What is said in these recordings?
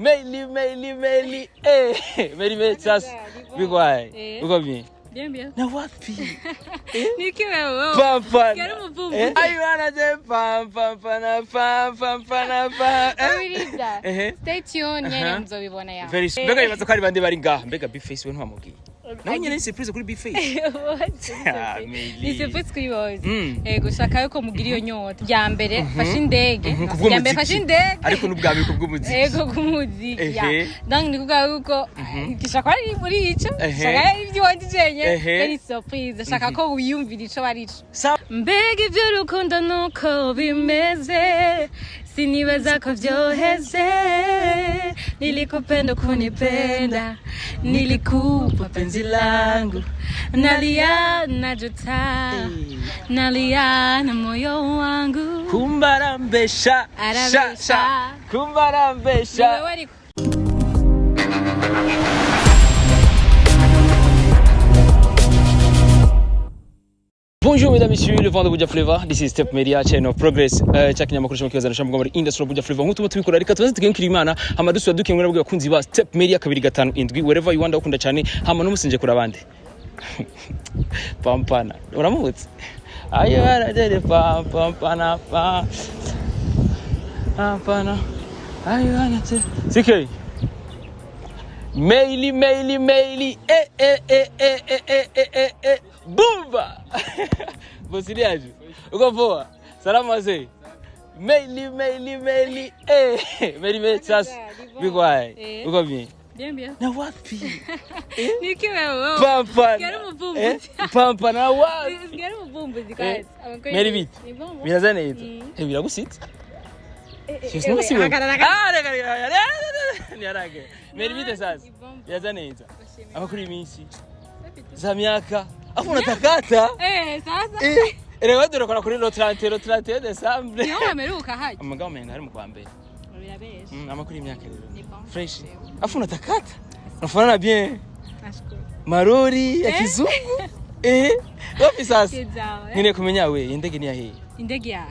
Meili, Meili, Meili, Meili, Meili, sasa bigwaye? Eh. Uko bien? Bien, bien. Na wapi? Niki wewe? Pampa. Yari umuvumbuzi. Ayo anaje pam pam pa na pam pam pa na pam. Ubiriza. Stay tuned nyene, muzobibona ya. Very soon. Mbega bibaza ko ari bande bari ngaha? Mbega B-Face we ntiwamubwiye? Nawe nyene ni surprise kuri B-Face. Ah, Meili. Ni surprise kuri bose. Ego, shaka yuko mugira iyo nyota. Rya mbere fashe indege. Rya mbere fashe indege. Ariko n'ubwa mbere kubw'umuziki. Ego, k'umuziki ya. Donc ni kuvuga yuko gishaka ari muri ico. Shaka ari ibyo wanje jenye. Ari surprise. Shaka ko wiyumvira ico bari ico. Mbega iby'urukundo nuko bimeze, sinibaza ko vyoheze. Nilikupenda kunipenda, nilikupa penzi langu, nalia najuta, nalia na moyo wangu. Kumbarambesha. Sha Arabesha. sha. Kumbarambesha. Niwewe ariko. Bonjour mesdames, messieurs, le vent de Buja Flavor. This is Step Media, channel of progress. Cha kinyamakuru cyo kibaza nashamba muri industry of Buja Flavor. Nkuko tubikora, reka tubaze tugengukira Imana, hama dusubira dukengura nabwo bakunzi ba Step Media 257 wherever you want, ukunda cyane, hama n'umusinje kuri abandi. Pampana. Uramutse? Ayo arajere pam pam pana pa. Pampana. Ayo arajere. CK. Meili, Meili, Meili, eh, eh, eh, eh, eh, eh, eh, eh, eh, bumba! Bosiliaje, uko poa? Salama wazee. Meili, Meili, Meili, eh, Meili, Meili, sasa bigwaye? Uko bien? Bien, bien. Na wapi? Niki wewe? Pampana. Yari umuvumbuzi. Pampana wapi? Yari umuvumbuzi guys. Abakora Meri ibi. bite? Ni bon, bon. Biraza neza. Biragusitse? Eh, hagarara, hagarara. Ah, reka, reka, reka, reka, ntiharage. Meri bite sasa? Ni bon. Biraza neza. Amakuru y'iminsi za myaka aho unatakata. Sasa. Reba dore kora kuri le 30, le 31 décembre. Niho wameruka haje. Amagabo menga ari mu kwa mbere. Birabesha. Amakuru y'imyaka rero? Ni bon. Fresh. Afu unatakata, unafanana bien. Nashukuru. Marori ya kizungu. Wapi sasa? Kizawe. Nkeneye kumenya we, indege ni yahehe? Indege ya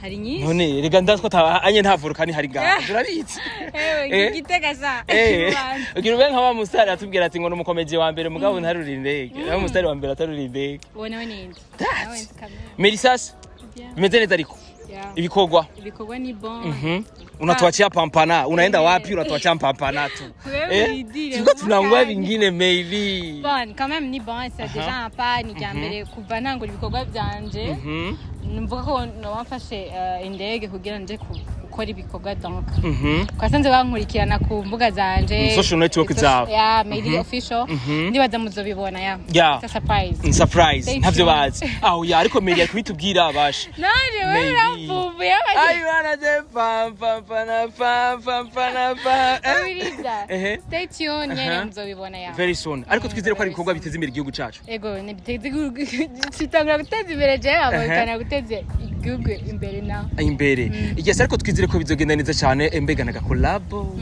hari nyinshi. None rega ndazi ko anye nta volcano hari ngaha, turabizi. Ewe, Gitega sa. Ugira ube nka wa musitari atubwira ati ngo ni umukomeje wa mbere mugabo ntaruri indege, wa musitari wa mbere ataruri indege. Uwo nawe ninde? That's- Nawe nzi kamera. Meri sasa? Bien. Bimeze neza ariko? Yeah. Ibikorwa? Ibikorwa ni bon. Unatuachia pampana, unaenda wapi? Unatuachia pampana tu. Wewe uidire, Tulikuwa tunangua umukanye. vingine maybe. Bon, quand même ni bon, c'est déjà un pas, ni rya mbere kuva ntangura ibikorwa byanje. Mvuga ko noba mfashe indege kugira nje gukora ibikorwa donc. Twasanze bankurikirana ku mbuga zanje. Social network zawe. Ya, Meili Official. Ndibaza muzobibona ya. Yeah. It's a surprise. Ni surprise, Stay ntavyo tuned. bazi. Aho ya ariko Mary ari kubitubwira basha. Nanje wewe Meili. uramvumbuye. Ayo anaje pam pam pana pam pam pana pam. Ubiriza. Stay tuned nyene, muzobibona ya. Very soon. Ariko twizere ko ari Very ibikorwa biteza imbere igihugu cacu. Ego, nibiteze kitangura guteza imbere jewe, ababikana guteza igihugu imbere nawe. Imbere. Yes, ariko twizere ko bizogenda neza cyane, mbega na gakolabo.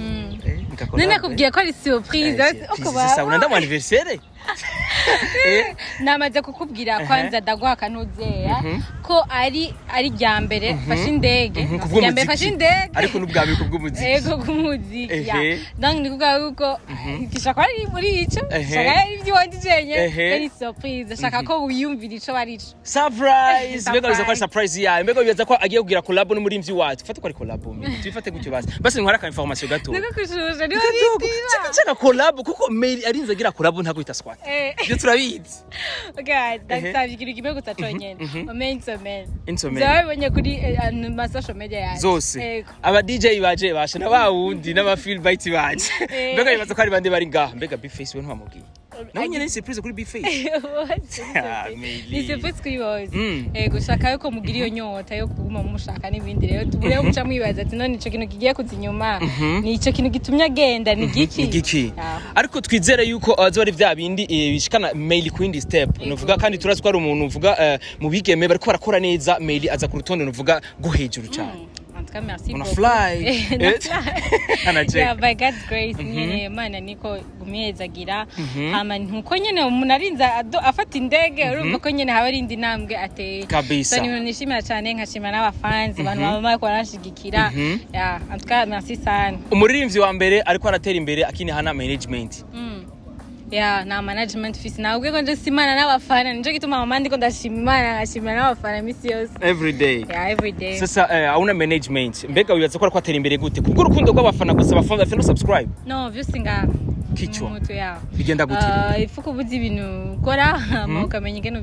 Gakolabo. None nakubwiye ko ari surprise. Uko Sasa unaenda mu anniversaire? Namaze kukubwira kwanza, ndaguha akantuzeya ko ari rya mbere fashe indege. Rya mbere fashe Kubw'umuziki. indege. Ariko n'ubwa mbere kubw'umuziki. Ego, k'umuziki ya. Donc ni kuvuga yuko gishaka ari muri ico. Shaka ari ibyo wanje jenye. Ari surprise. Shaka ko wiyumvira ico bari ico. Surprise! Mbega biza ko ari Surprise. surprise yawe, mbega bibaza ko agiye kugira collabo n'umurimvyi wacu. Fate ko ari collabo mbe, tubifate gutyo basi. Basi ntwara ka information gato. Niko kushusha niho Gato, bitira. chaka collabo kuko Mary arinze agira collabo ntago ita squat. Ibyo turabizi. Guys, ndasabye ikintu kimwe gusa conyene. Omen somen. Insomene. Zabibonye kuri ma social media yanjye. Zose. Ego. Aba DJ baje basha na bawundi n'aba Phil Bites baje. Mbega bibaza ko ari bande bari ngaha? Mbega B-Face we ntiwamubwiye? Nawe nyene ni surprise kuri B-Face. Ah, Meili. Ni surprise kuri bose. Ego, shaka yuko mugira iyo nyota yo kuguma mumushaka n'ibindi. Rero tubure muca mwibaza ati none ico kintu kigiye kuza inyuma, ni ico kintu gitumye agenda, ni giki? Ni giki? Ah. Ariko twizere yuko azoba ari vya bindi bishikana Mail ku yindi step. Nuvuga kandi turazi ko ari umuntu uvuga mu bigeme bariko barakora neza, Mail aza ku rutonde nuvuga go hejuru cyane. En tout tout cas merci Una beaucoup. fly. Na Eh? fly. Anacheka. Yeah, by God's grace nyene, Imana niko gumihezagira. Hama nkuko nyene umuntu arinze afata indege, urumva ko nyene haba ari indi ntambwe ateye. Kabisa. So ni ibintu nishimira cyane, nkashima n'abafanzi, abantu baba bariko baranshigikira. Yeah, en tout cas merci sana. Umuririmbyi wa mbere ariko aratera imbere akini hana management. Yeah, nta management fisi nabwo, ko nje simana n'abafana, nico gituma mama ndiko ndashima Imana, nkashimira n'abafana misi yose. Every day. Yeah, every day. Sasa hauna management, mbega wibaza ko ariko atera imbere gute? Kubwo urukundo rw'abafana gusa, abafana bafite no subscribe? No, vyose ngaha Kichwa. mu mutwe yawe. Bigenda gute? Ifu kubuza ibintu ukora, hama ukamenya ingene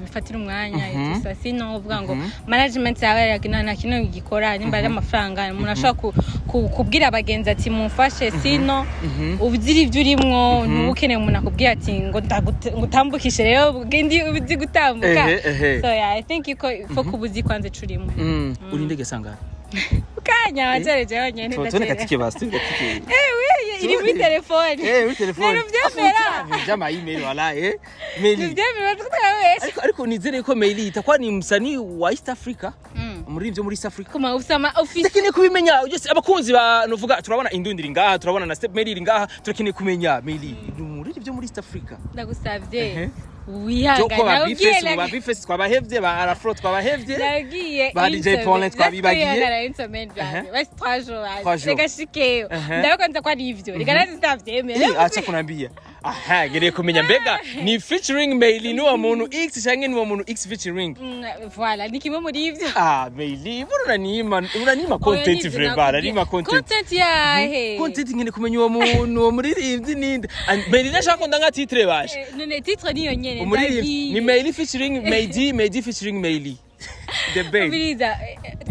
bifatira umwanya. Gusa sino uvuga ngo management yawe nta kintu gikora, nimba ari amafaranga umuntu ashobora kubwira abagenzi ati mumfashe, sino uzira ibyo urimwo, ntuba ukeneye umuntu akubwira ati ngo ngo utambukishe rero ugende uzi gutambuka. Ehe, ehe. So yeah, I think yuko ifo kuba uzi kwanza ico urimwo. Uri indege sangara? Kanya wacereje yonyene. Tubone katike basi, tubone katike. Eh, iri muri telefone. Eh, muri telefone. Ntiruvyemera. Byama email wala Meli. Ntiruvyemera twabesha. Ariko nizere ko Meli itakuwa ni msanii wa East Africa. Umuririmbyi wo muri East Africa. Kuma usama office. Ndakeneye kubimenya just abakunzi ba nuvuga, turabona Indundi iri ngaha, turabona na Step Meli iri ngaha, turakeneye kumenya Meli ni umuririmbyi wo muri East Africa. Ndagusavye Joko ba wihangana. Bface, ba Bface twabahevye, ba Arafro twabahevye. Nagiye. Ba DJ Paulin twabibagiye. Basi 3 jours. 3 jours. Reka shikeyo. Ndabakonza ko ari ivyo, reka nazi sitavyemera. Eh, acha kunambia. Aha, ngereye kumenya mbega ni featuring Meili n'uwo muntu X canke ni uwo muntu X featuring? Voilà, ni kimwe muri ivyo. Ah, Meili, mbona unanima content vraiment, unanima content. Content yahe? Content, ngene kumenya uwo muntu, uwo muririmbyi ninde. And Meili ndashaka ko ndanga titre bashe. Eh, none titre niyo nyene. Umuririmbyi Ndagiye. ni Meili featuring Meidi, Meidi featuring Meili. The babe. Umviriza,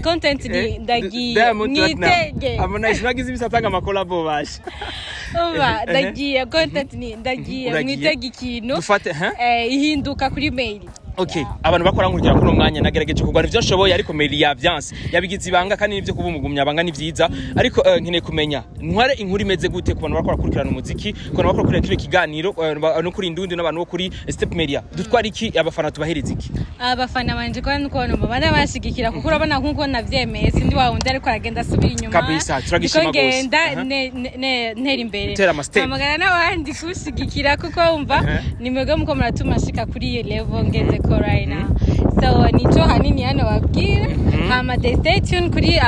content ni ndagiye. Diamond Platnumz. Mwitege. Harmonize nagize imisi atanga amakolabo bashe. Umva, ndagiye, content ni ndagiye. Uragiye. Mwitege ikintu. Dufate, ha? Ihinduka kuri mail. Okay, abantu bakora nkurikira kuno mwanya, nagerageje kurwana ivyo nshoboye, ariko Meli yavyanse, yabigize ibanga, kandi nivyo kubumugumya abanga ni vyiza, ariko nkeneye kumenya ntware inkuru imeze gute ku bantu bakora kurikirana umuziki, ku bantu bakora kurikirana kino kiganiro, no kuri Indundi n'abantu bo kuri Step Media. Dutwara iki abafana, tubahereza iki? Abafana banje kwa nuko bana bashigikira, kuko urabona nkuko navyemeye, sindi wa wundi ariko aragenda asubira inyuma. Kabisa, turagishima Ndiko gose. ngenda ntera imbere. Utera ama step. Mpamagara n'abandi kushigikira, kuko wumva ni mwebwe muko muratuma shika kuri iyo level ngeze ko right now. So nico hanini hano babwira. Hama they stay tuned kuri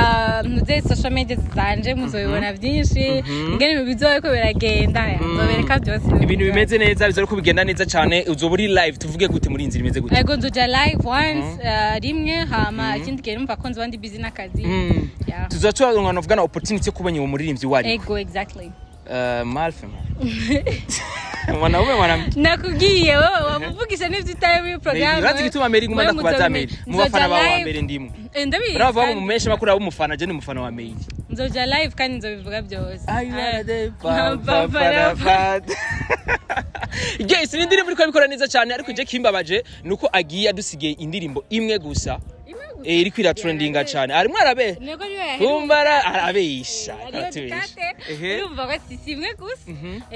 muze social media zanje, muzobibona byinshi ingene ibintu bizoba ko biragenda, nzobereka byose. Ibintu bimeze neza, bizari ko bigenda neza cyane. Uzoba uri live, tuvuge gute, muri inzira imeze gute? Ego, nzoja live once, rimwe, hama ikindi gihe numva ko nzoba ndi busy n'akazi. Yeah. Tuzoba turonka novuga opportunity yo kubanya uwo muririmbyi wari? Ego, exactly. Malfe mwanaume mwanamke? Nakubwiye wowe wamuvugisha n'ibyo utari muri porogaramu. Urazi igituma Mary nguma ndakubaza Mary, mu bafana bawe wa mbere ndimwe. Ndabizi. Urava mu menshi makuru abo umufana, je ni umufana wa Mary. Nzoja live kandi nzobivuga byose. Pa, pa, pa, pa. Yes, ni indirimbo iriko abikora neza cyane, ariko je kimbabaje nuko agiye adusigiye indirimbo imwe gusa. Iriko iratrendinga cyane, arimwo arabe Nego niyo yaheruka. kumbara arabesha. Ariyo aratubesha. dukate. Ehe. Urumva ko si imwe gusa.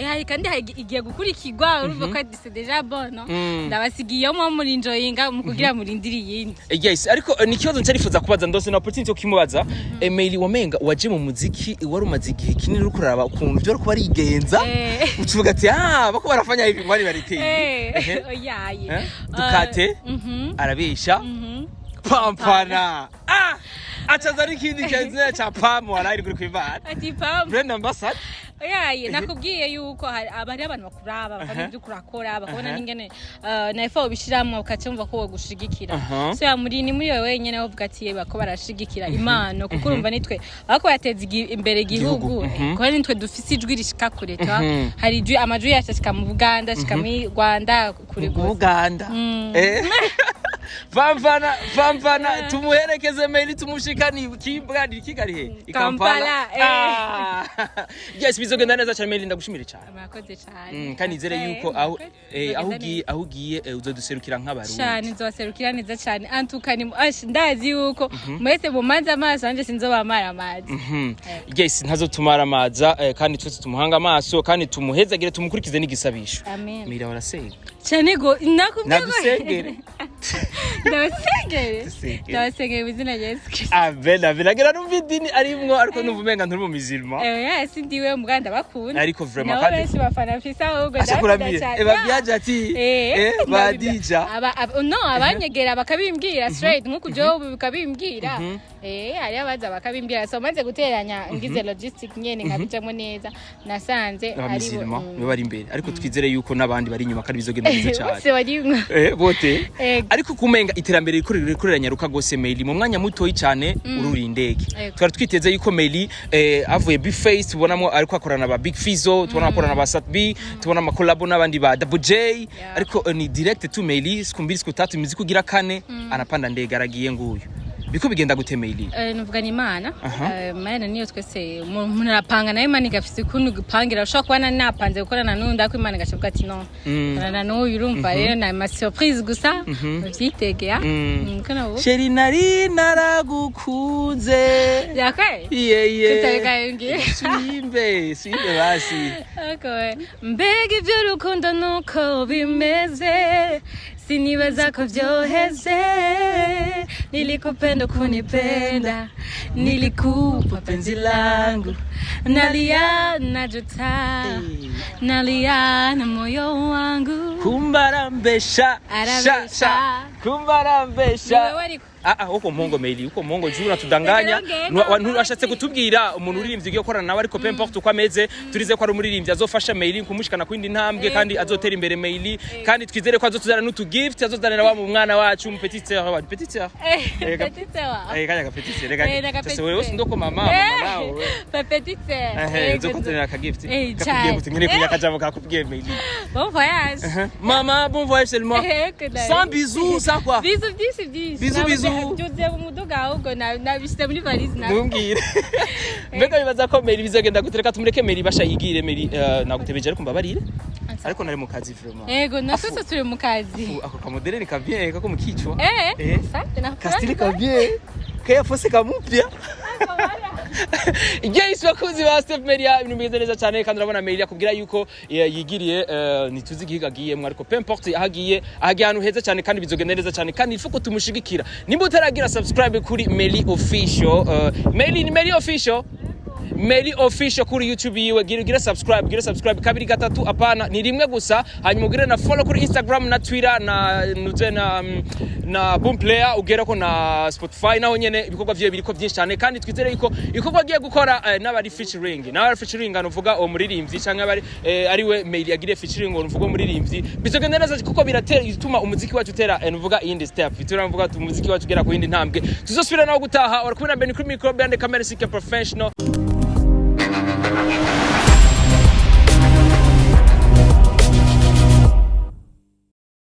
Hari kandi hari igiye gukurikirwa, urumva ko c'est déjà bon, no? Ndabasigiye mo muri enjoyinga mu kugira murindire iyindi. Yes, ariko ni ikibazo ncarifuza kubaza, ndose na opportunity yo kimubaza. Meili, wamenga waje mu muziki wari umaze igihe kinini uri kuraba ukuntu byo kuba arigenza, ucuvuga ati ah, bako barafanya hivi ngo bari bariteye. Eh, oyaye. Eh? Dukate. Arabesha. Pampana, ah, acaza n'ikindi kazina ca Pamu warayi kuri kwivana. Ati pam. Brand ambassador. Oyaye, nakubwiye yuko hari abari abantu bakuraba, bakabona ibyo urakora, bakabona n'ingene na effort ubishiramwo, bakacumva ko wogushigikira. So ya muri ni muri wewe wenyene uvuga ati bako barashigikira impano, kuko urumva nitwe bako bateza imbere igihugu. Igihugu, Kuko nitwe dufise ijwi rishika kure ta Mhm. hari ijwi, amajwi yacu ashika mu Buganda, ashika muri Rwanda, kure Mu gose. Buganda. Pamfana, pamfana, tumuherekeze Meli, tumushikani kimbwa ni Kigali he? I Kampala, eh. Ah. Yes, bizogenda neza cyane Meli, ndagushimire cyane. Murakoze cyane. Kandi nizere yuko aho aho ugiye, aho ugiye uzoduserukira nk'abarundi. Cyane, nzobaserukira neza cyane antuka ni ash, ndazi yuko mwese mumanze amaso anje sinzobamara amazi. Yes, ntazotumara amaza, kandi twese tumuhanga amaso kandi tumuhezagire, tumukurikize n'igisabisho. Amen. Mira, warasenga? Cyane go, nakubwiye ko Nagusengere. Ndabasengere. Dusengere. Ndabasengere mu izina rya Yesu Kristo. Amen, amen. Agira numva idini arimwo, ariko numva umenga nturi mu musulman. Eh, sindiwe mbwa, ndabakunda. Ariko vraiment Nabo kandi benshi bafana mfise ahubwo acha ndabakunda kuramire cyane. e babyaje ati badija. No, abanyegera bakabimbwira straight, nk'uko jewe ubu bikabimbwira. Hari abaza bakabimbwira. So maze guteranya, ngize logistic nyene nkabijamo neza, nasanze aba ari musulman nibo bari imbere, ariko twizere yuko n'abandi bari inyuma kandi bizogenda neza cyane. Bose barimwo. Bote. Ego. Ariko kumenga iterambere riko riranyaruka gose, Meili, mu mwanya mutoyi cyane ururi indege. Ego. Twari twiteze yuko Meili avuye Bface, tubonamo ariko akorana ba Big Fizzo, tubona akorana ba Sat B, tubona ama collabo n'abandi ba Double J, ariko ni direct tu Meili, siku mbili, siku tatu, imiziki ugira kane anapanda ndege, aragiye nguyu. Biko bigenda gute, Meili? Nuvuga ni Imana. Imana niyo twese umuntu arapanga, nayo Imana igafise ukuntu gupangira. Ushobora kuba nari napanze gukorana n'undi, ariko Imana igaca ati: "No, korana n'uyu." Urumva rero ni ama surprise gusa, muvyitegea. Ko navuga. Chérie, nari naragukunze. Yakwe. Yeye. Kutabikayungiye. Suimbe, suimbe basi. Okay. Mbega iby'urukundo nuko bimeze, sinibaza ko vyoheze. Nilikupenda kunipenda, nilikupa penzi langu, nalia najuta, nalia na moyo wangu. Kumbarambesha sha. Arabesha. Sha kumbarambesha. Niwe wariko. Ah ah, uko mpongo Meili, uko mpongo juu unatudanganya. Reka Washatse kutubwira umuntu uririmbyi ugiye gukorana nawe, ariko peu importe uko ameze, turize ko ari umuririmbyi azofasha Meili kumushikana ku yindi ntambwe kandi azotera imbere Meili, kandi twizere ko azotuzana n'utu gift, azozanira wa mu mwana wacu, mu petite sœur wa petite sœur. Petite sœur. Kanya ka petite sœur reka. Naka Sasa petite wewe sœur. ndoko mama mama nawe. Pa petite sœur. Nzokuzanira aka gift. Kakubwiye Cyane. gute nyine kunya akajambo kakubwiye Meili? Bon voyage. Mama, bon voyage seulement. Sans bisous, sans quoi? Bisous byinshi byinshi. Bisous, bisous. Byuzuye mu muduga, ahubwo nabishyize muri valise nawe. Ntumbwire mbega bibaza ko Meri bizagenda gute? Reka tumureke Meri basha yigire. Meri, nagutebeje ariko mbabarire, ariko nari mu kazi vraiment. Ego, na twese turi mu kazi. Ako kamodele ni kabien kako mukichwa. Asante na Kastili kabien kaya fose kamupya. Yes, bakunzi ba Step Media, ibintu bimeze neza cyane, kandi urabona Melia akubwira yuko yigiriye, ntituzi igihiga agiyemwo, ariko peu importe aho agiye, ahagiye ahantu heza cyane kandi bizogenda neza cyane, kandi ifuko tumushigikira. Nimba utaragira subscribe kuri Meli Official, Meli ni Meli Official, Meli Official kuri YouTube yiwe, gira subscribe, gira subscribe kabiri, gatatu, apana, ni rimwe gusa. Hanyuma ugire na follow kuri Instagram na Twitter na nuze na Boom Player, ugera ko na Spotify naho nyene ibikorwa vyiwe biriko byinshi cyane, kandi twizere yuko ibikorwa agiye gukora n'abari featuring anuvuga uwo muririmbyi canke abari ariwe Meli agire featuring uvuga umuririmbyi, bizogenda neza kuko biratera bituma umuziki wacu utera nuvuga iyindi step, bituma nuvuga umuziki wacu ugera ku yindi ntambwe. Tuzosubira nawo gutaha. Uri kumwe na Ben kuri micro, behind the camera Sike Professional.